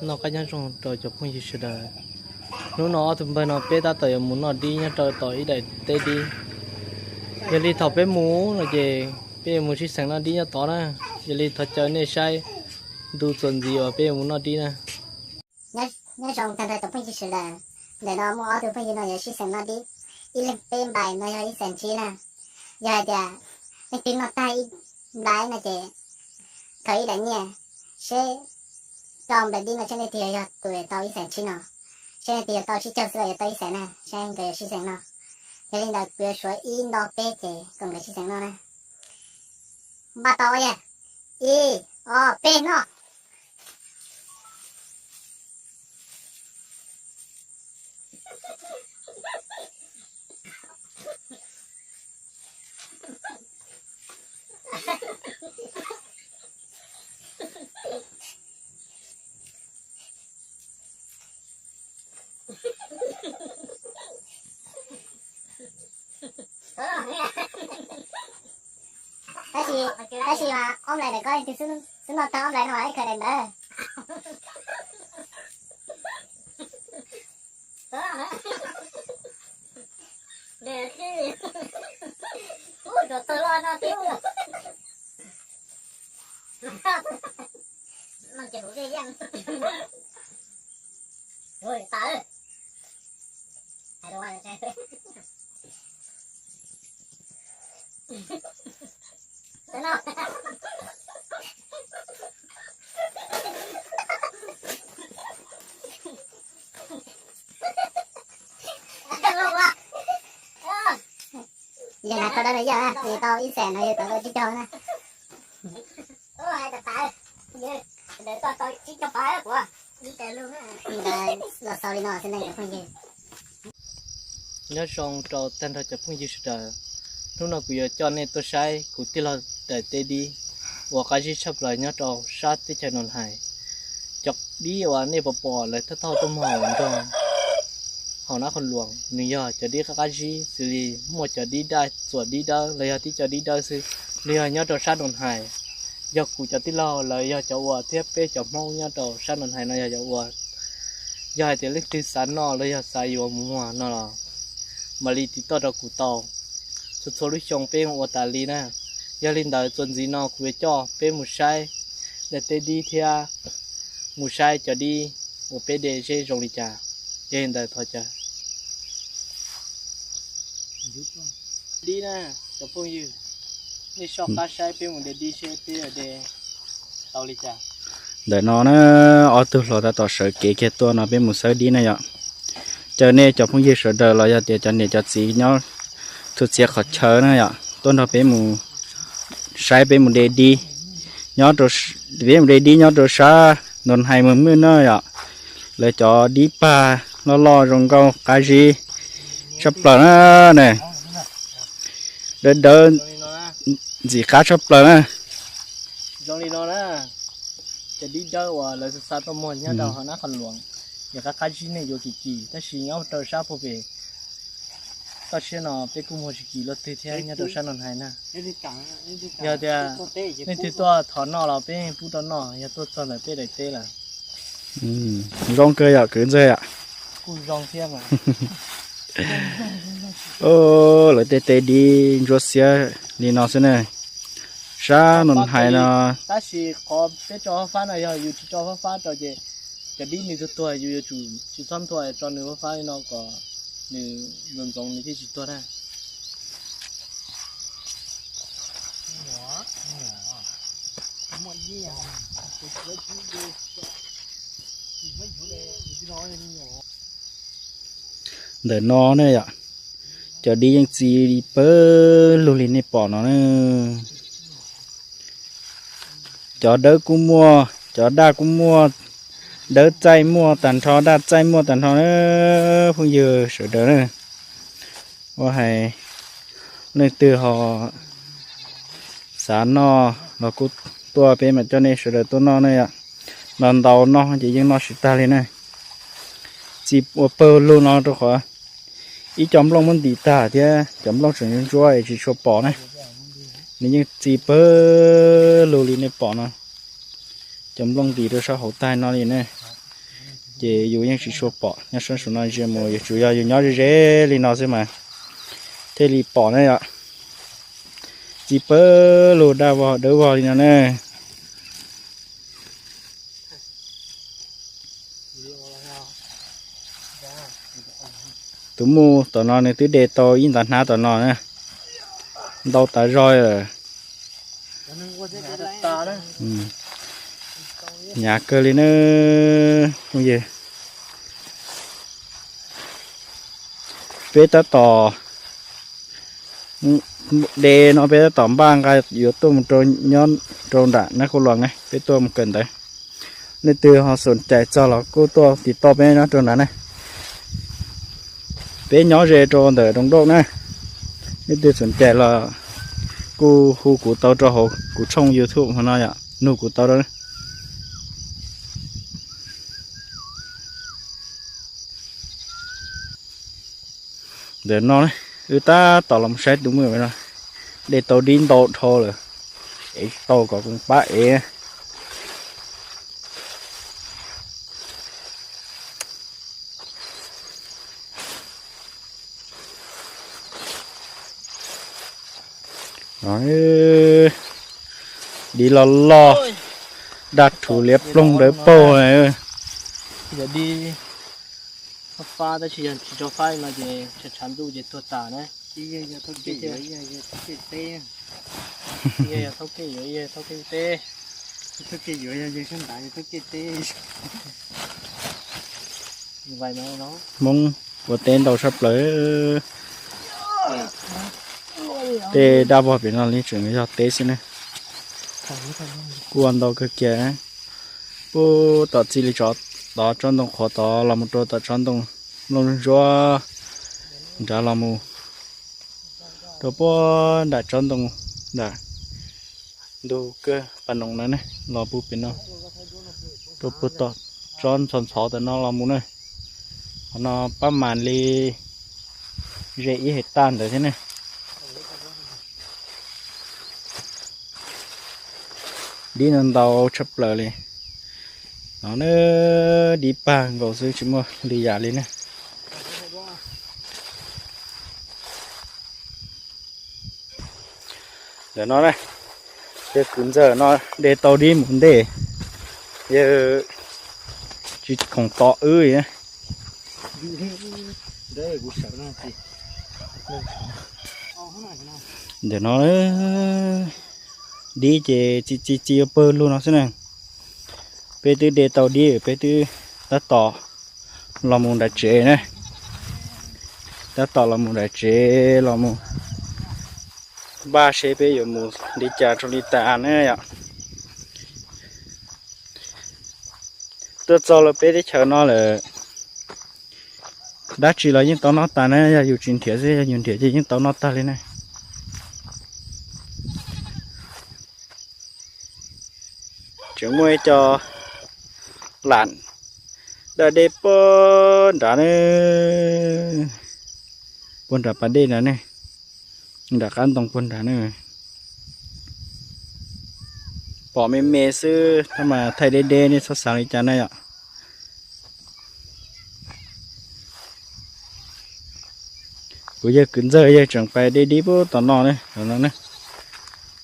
Noj qab nyob zoo rau cov phooj ywg sawv daws. Hnub no ob tug npawg no peb tab tom yuav mus noj dib nyob rau tom ib daim teb dib. Yog li thaum peb mus no ces peb yuav mus sib xeem noj dib nyob tod na. Yog li thov caw nej saib ntu txuas ntxiv uas peb yuav mus noj dib na. Nyob zoo tag nrho cov phooj ywg sawv daws, ntawm no muaj ob tug phooj ywg no yuav sib xeem noj dib, ib leeg peb nplais no yog ib xeem tsib na. Yog hais tias leej twg noj tag ib nplais no ces khaws ib daim nyiaj, seb rau nplais dib no seb leej twg yog tus tau ib xeem tsib no, seb leej twg yog tau tsib caug xwb los yuav tau ib xeem na, seb nkawd yuav sib xeem noj. Yog li ntawd kuv yuav suav ib nto peb ces kom nkawd sib xeem noj na. Npaj tau yog ib, ob, peb noj. Tab sis, tab sis mas ob nplais ntawm koj leej twg xub noj tag ob nplais no mas ib khaws daim ntawd. Ub, tsuas tawg loj no thiab. Yog hais tau dab yog, yog tau ib xeem no yog tau tsib caug na. Ntawd los xaus li no xwb nej cov phooj ywg. Nyob zoo rau tag nrho cov phooj ywg sawv daws. Hnub no kuv yuav coj nej tuaj saib kuv tij laug daim teb dib uas qab zib tshaj plaws nyob rau sab teb chaws Noo Hais. Cov dib uas nej pom pom lawv thauj thauj tuaj muag nrog hauv nab qhov luas, nws yog cov dib qab qab zib xws li muaj cov dib daj txuas dib dawb los yog tib co dib dawb xwb, nws yog nyob rau sab Noo Hais. Yog kuv cov tij laug lawv yog cov uas thiab peb cov Hmoob nyob rau sab Noo Hais no yog cov uas, yog hais tias leej twg xav noj los yog xav yuav mus muag no los mam li tiv toj rau kuv tau. Txhua txhua lub xyoo peb ua tas li na. Yog li ntawd txuas ntxiv no kuv yuav coj peb mus saib daim teb dib thiab mus saib cov dib uas peb de seb zoo li cas. Yog li ntawd thov caw dib na, cov phooj ywg, nej soj qab saib peb mus de dib seb peb yuav de tau li cas. Ntawm no na, ob tug hluas tab tom sawv kev kiag tuaj no peb mus xawb dib na yom. Caw nej cov phooj ywg sawv daws los yog tias cov niam cov txiv nyob txhua txhia qhov chaw na yom, tuaj nrog peb mus saib peb mus de dib nyob rau, peb mus de dib nyob rau sab Noo Hais Moos Mwj na yom. Lawv cov dib pag loj loj zoo nkauj qab zib tshaj plaws na. Dawb dawb ntxim qab tshaj plaws na. Zoo li no na, cov dib dawb uas lawv xa xa tuaj muag nyob rau hauv nab qhov luas, yog qab qab zib nej yuav kim kim, tab sis nyob rau sab puag pem toj siab no peb kuj muag tsis kim luaj twg thiab nyob rau sab Noo Hais na. Yog tias leej twg tuaj thov noj los peb pub rau noj, yog tuaj txog ntawm peb daim teb lawm. Zoo kawg yom kwv ntxawg yom. Lawv tej teb dib ntsuab xiab li no xwb na. Sab Noo Hais no. Tab sis qhov peb tso fab fab no yog yus tsis tso fab fab rau ces cov dib nws tuag tuag, yus yuav tsum tsis txhob nthua, tso nws fab fab li no kom nws ntxoov ntxoov nws thiaj tsis tuag na. Ntawm no ne yom, cov dib yeej txi pawg lug li nej pom no na. Cov dawb kuj muaj, cov daj kuj muaj, dawb txaij muaj tag nrho, daj txaij muaj tag nrho na, phooj ywg sawv daws na. Ua hais leej twg ho xav noj los kuj tuaj, peb mam coj nej sawv daws tuaj noj na yom. Noj ntau noj ces yeej noj tsis tag li na. Txi ua pawg lug no rau qhov ib co nplooj muab ntim tag thiab cov nplooj tseem ntsuab es tsis tshua pom na. Nws yeej txi pawg lug li nej pom no. Cov nplooj ntim rau sab hauv tag no li ne. ces yus yeej tsis tshua pom. Nyob sab saum no ntsia mus yus tsuas yog yus nyob ze ze li no xwb mas thiaj li pom na yom. Txi pawg lug daj vog dawb vog li no na. Tus muj tom no nws twb de tau ib nta hnab tom no na, ntau tas zog lawm. Hnyav kawg li na phooj ywg. Peb tab tom de no peb tab tom npaj nqa yuav tuaj mus rau nyob rau nram Nab Khuj Loos na, peb tuaj mus kawm ntawv. Leej twg ho xoom cais txog los kuj tuaj tiv tauj peb nyob rau nrad na. Peb nyob ze rau ntawm Roos Dauj na. Leej twg xoom cais los kuj hu kuv tau rau hauv kuv tshooj YouTube no yom, nug kuv tau rau. Ntawm no wb tab tom los saib tus muj no, de tau dib ntau dhau lawm, ev tsis tau kom kuv pab ev. Dib loj loj, daj rhuv liab ploog dawb paug. Yog dib fab fab tab sis yog tsis tso fab no ces tshav tshav ntuj ces tuag tas na. Yog thaub kej yuav yog thaub kej teb. Hmoob ua teb ntau tshaj plaws. Tej daj vog pem no li tseem yog teb xwb ne. Kuj ua ntau kawg kiag. Puag tom txij li tso, tov tsob ntoo qhuav tod los mus rau tom tsob ntoo nplooj ntsuab nrad los mus rau puag nram tsob ntoo nram ntug kawg pas noos na ne, los puag pem no rau puag tom tsob ntxhov ntxhov tam no los mus na. Qhov no pab mas li ze ib hais taj ntawd thiab ne. Dib no ntau tshaj plaws li. No na, dib pag nkaus xwb tsis muaj li yam li ne. Ntawm no na, yawg kwv ntxawm no de tau dib mus ntej, yawg tsis khoom tos wb. Ntawm no dib ces txi txi txi ua pawg lug no xwb na. Peb twb de tau dib, peb twb tab tom los mus nram tsev na. Tab tom los mus nram tsev los mus npaj seb peb yuav mus li cas rau li tas na yom. Tuaj txog lawm peb teb chaws no lawm, dab tsi los yeej tau noj tag na, yog yus tsis nrhiav xwb, yog yus nrhiav ces yeej tau noj tag li na. Tseem muaj ib co lam daj dej puag nrad ne, puag nram pas dej nrad ne, nram qab ntoo puag nrad ne. Pom me me xwb tab mas thaij deb deb nej txhob xav li cas na yom. Kuv yawg kwv ntxawg yawg tseem pais de dib puag tom no ne, no ne.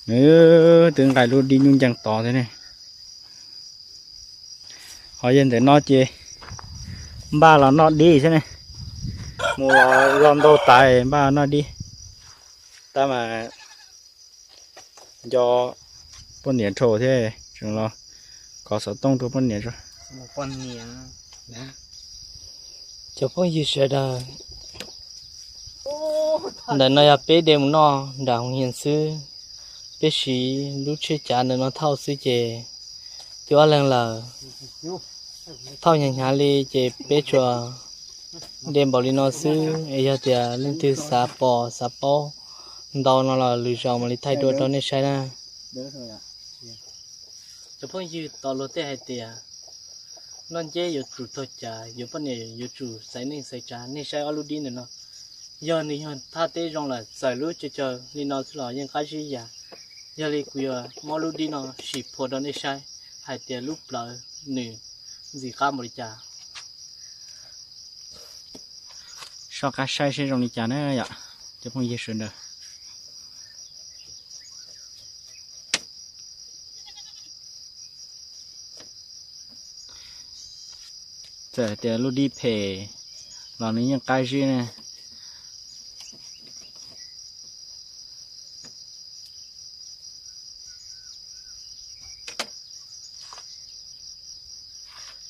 Nws twb nqa lub dib nyuj ncees tod thiab ne. Ho yawg ntawm no ces npaj los noj dib thiab ne. Mus los zog ntaug tas npaj noj dib. Tab mas nco poj niam dhau thiab tseem los kov xov tooj rau poj niam tso. Cov phooj ywg sawv daws, ntawm no yog peb de mus noj nram hoos hias xwb. Peb siv lub tsheb cav ntawm no thauj xwb ces twb ob leeg lawm. Thauj hnyav hnyav li ces peb tsuas de npaum li no xwb es yog tias leej twg xav pom xav paub ntau no los lwm zaus mam li thaij dua rau nej saib na. Cov phooj ywg, tos luag tej hais tias noj nceb yuav tsum taug cav, yuav poj niam yuav tsum xaiv neej xaiv tsav. Nej saib ob lub dib ntawm no, yog nws yog thaj teb zoo lawm txawm lub caw caw li no xwb los yeej qab zib yam. Yog li kuv yuav muab lub dib no sim phua rau nej saib hais tias lub plawv nws ntxim qab npaum li cas. Soj qab saib seb zoo li cas na yom, cov phooj ywg sawv daws. Txawm tias lub dib phem los nws yeej qab zib ne.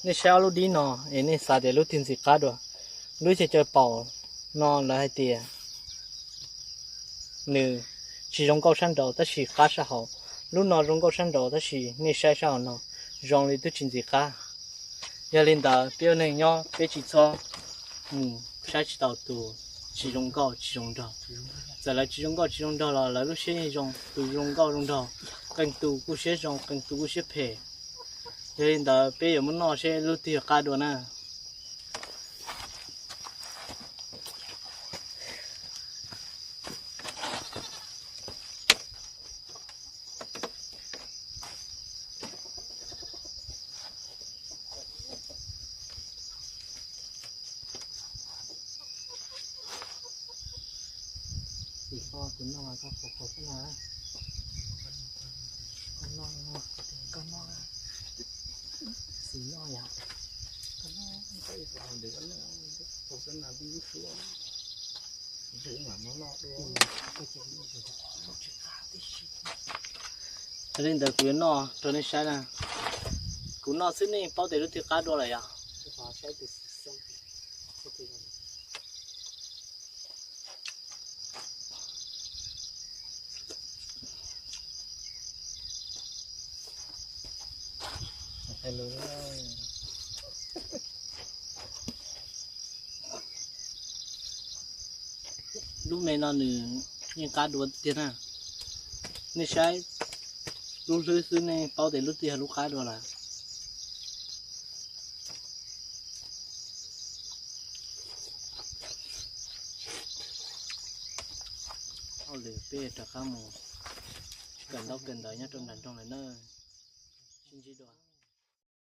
Nej saib ob lub dib no es nej xav tias lub twg ntxim qab dua? Lub caw caw paum no lawv hais tias nws tsis zoo nkauj sab nraud tab sis qab sab hauv. Lub no zoo nkauj sab nraud tab sis nej saib sab hauv no zoo li twb tsis ntxim qab. Yog li ntawd peb ua neeg nyob peb tsis txhob mus saib tsis taus tus tsis zoo nkauj tsis zoo nraug. Txawm lawv tsis zoo nkauj tsis zoo nraug los lawv lub siab yeej zoo, tus zoo nkauj zoo nraug qee tus kuj siab zoo qee tus kuj siab phem. Yog li ntawd peb yuav muab noj seb lub twg qab dua na. Tus no koj qhuas qhuas xwb na. Koj noj, koj noj, xis noj yom. Koj noj, koj ib tus ntawd koj noj, qhuas xwb na, twb lub suab. Yog li ntawd kuv yuav noj rau nej saib na. Kuv noj xwb nej paub tias lub twg qab dua lawm yom. Lub me no nws yeej qab dua tiag na. Nej saib lub hlwb xwb nej paub tias lub twg yog lub qab dua lawm. Hauj lwm peb rov qab mus kawm ntaub kawm ntawv nyob rau nram nroog lawm na. Sib ntsib dua.